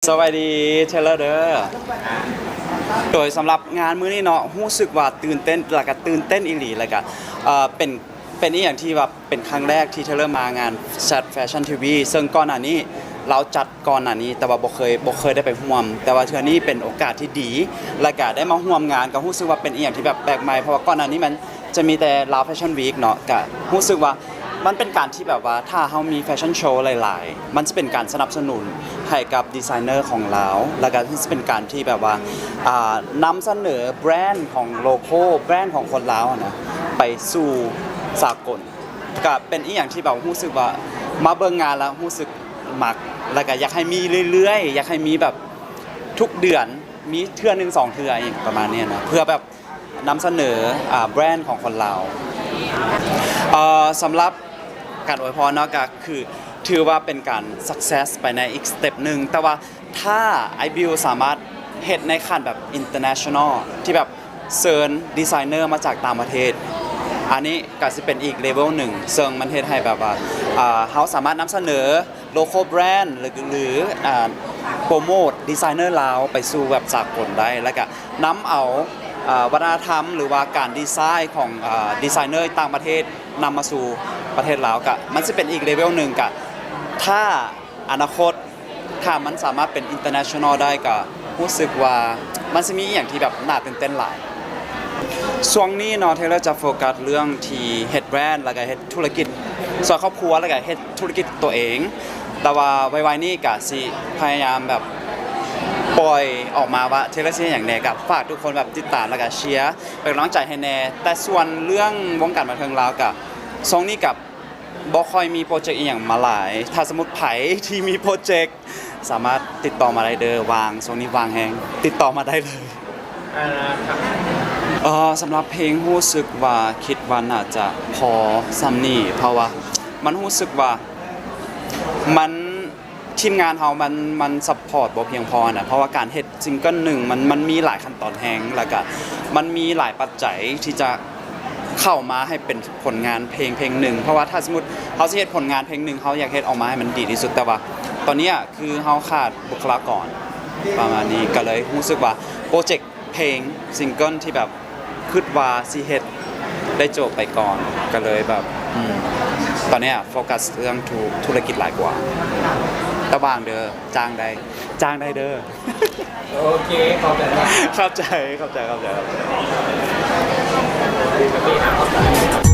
ສະບາຍດີ ເທເລີເດີ. ໂດຍສຳລັບງານມື້ນີ້ເນາະ ຮູ້ສຶກວ່າຕື່ນເຕັ້ນ ແລ້ວກະຕື່ນເຕັ້ນອີ່ຫຼີ ແລ້ວກະ ເອີ ເປັນ ເປັນອີ່ຫຍັງທີ່ວ່າເປັນຄັ້ງແລກທີ່ເທເລີມາງານ Sad Fashion ທີ ວີ ເຊິ່ງກ່ອນໜ້ານີ້ລາວຈັດ ກ່ອນໜ້ານີ້ ແຕ່ວ່າບໍ່ເຄີຍ ບໍ່ເຄີຍໄດ້ໄປຮ່ວມ ແຕ່ວ່າເທື່ອນີ້ເປັນໂອກາດທີ່ດີ ແລ້ວກະໄດ້ມາຮ່ວມງານ ກໍຮູ້ສຶກວ່າເປັນອີ່ຫຍັງທີ່ແບບແປກໃໝ່ ເພາະວ່າກ່ອນໜ້ານີ້ມັນຈະມີແຕ່ລາວ Fashion Week ເນາະ ກະຮູ້ສຶກວ່າມັນເປັນການທີ່ແບບວ່າ ຖ້າເຮົາມີ Fashion Show ຫຼາຍໆ ມັນຈະເປັນການສະໜັບສະໜູນໃຫ້ກັບດີໄຊເນີຂອງລາວ ແລ້ວກະຈະເປັນການທີ່ແບບວ່າ ອ່າ ນຳສະເໜີແບຣນຂອງໂລໂກ້ ແບຣນຂອງຄົນລາວຫັ້ນນະ ໄປສູ່ສາກົນ ກະເປັນອີ່ຫຍັງທີ່ແບບຮູ້ສຶກວ່າ ມາເບິ່ງງານແລ້ວຮູ້ສຶກມັກ ແລ້ວກະຢາກໃຫ້ມີເລື້ອຍໆ ຢາກໃຫ້ມີແບບທຸກເດືອນ ມີເທື່ອໜຶ່ງສອງເທື່ອ ອີ່ຫຍັງປະມານນີ້ນະ ເພື່ອແບບນຳສະເໜີ ອ່າ ແບຣນຂອງຄົນລາວ. ເອີ ສຳລັບການອວຍພອນເນາະ ກະຄືຖືວ່າເປັນການ success ໄປໃນອີກ step ໜຶ່ງ ແຕ່ວ່າ ຖ້າອ້າຍບິວສາມາດເຮັດໃນຂັ້ນແບບ international ທີ່ແບບເຊີນດີໄຊເນີມາຈາກຕ່າງປະເທດ ອັນນີ້ກະຊິເປັນອີກ level ໜຶ່ງ ເຊິ່ງມັນເຮັດໃຫ້ແບບວ່າ ອ່າ ເຮົາສາມາດນຳສະເໜີ local brand ຫຼື ຫຼື ອ່າ ໂປຣໂມດດີໄຊເນີລາວໄປສູ່ແບບສາກົນໄດ້ ແລ້ວກະນຳເອົາ ອ່າ ວັດທະນະທຳ ຫຼືວ່າການດີໄຊຂອງ ອ່າ ດີໄຊເນີຕ່າງປະເທດ ນຳມາສູ່ປະເທດລາວ ກະມັນຊິເປັນອີກ level ໜຶ່ງ ກະຖ້າ ອະນາຄົດ ຖ້າມັນສາມາດເປັນ international ໄດ້ ກະຮູ້ສຶກວ່າມັນຊິມີອີ່ຫຍັງທີ່ແບບໜ້າຕື່ນເຕັ້ນຫຼາຍ. ຊ່ວງນີ້ເນາະ ເທເລີຈະໂຟກັສເລື່ອງທີ່ເຮັດແບຣນ ແລ້ວກະເຮັດທຸລະກິດ ຊ່ອຍຄອບຄົວ ແລ້ວກະເຮັດທຸລະກິດຕົວເອງ ແຕ່ວ່າໄວໆນີ້ກະຊິພະຍາຍາມແບບປ່ອຍອອກມາວ່າເທເລີຊິເຮັດຫຍັງແດ່ ກະຝາກທຸກຄົນແບບຕິດຕາມ ແລ້ວກະເຊຍເປັນກຳລັງໃຈໃຫ້ແດ່. ແຕ່ສ່ວນເລື່ອງວົງການບັນເທີງລາວ ກະຊ່ວງນີ້ກະ ບໍ່ຄ່ອຍມີໂປຣເຈັກອີ່ຫຍັງມາຫຼາຍ ຖ້າສົມມຸດໃຜທີ່ມີໂປຣເຈັກ ສາມາດຕິດຕໍ່ມາໄດ້ເດີ ວ່າງ ຊ່ວງນີ້ວ່າງແຮງ ຕິດຕໍ່ມາໄດ້ເລີຍ. ເອີ ສຳລັບເພງຮູ້ສຶກວ່າ ຄິດວ່າໜ້າຈະພໍສ່ຳນີ້ ເພາະວ່າມັນຮູ້ສຶກວ່າມັນ ທີມງານເຮົາມັນ ມັນຊັບພອດບໍ່ພຽງພໍນະ ເພາະວ່າການເຮັດຊິງເກິນໜຶ່ງ ມັນ ມັນມີຫຼາຍຂັ້ນຕອນແຮງ ແລ້ວກະມັນມີຫຼາຍປັດໄຈທີ່ຈະເຂົ້າມາໃຫ້ເປັນຜົນງານເພງເພງໜຶ່ງ ເພາະວ່າຖ້າສົມມຸດເຮົາຊິເຮັດຜົນງານເພງໜຶ່ງ ເຮົາຢາກເຮັດອອກມາໃຫ້ມັນດີທີ່ສຸດ ແຕ່ວ່າຕອນເນີ້ຍຄືເຮົາຂາດບຸກຄະລາກອນປະມານນີ້ ກະເລີຍຮູ້ສຶກວ່າໂປຣເຈັກ ເພງ ຊິງເກິນທີ່ແບບຄິດວ່າຊິເຮັດໄດ້ໂຈະໄປກ່ອນ ກະເລີຍແບບ ອືມ ຕອນເນີ້ຍໂຟກັສເລື່ອງທຸ ທຸລະກິດຫຼາຍກວ່າ. ແຕ່ວ່າງເດີ ຈ້າງໄດ້ ຈ້າງໄດ້ເດີ. ໂອເຄ ຂອບໃຈມາກ. ຂອບໃຈ ຂອບໃຈ ຂອບໃຈ ຂອບໃຈ. ຂອບໃຈ.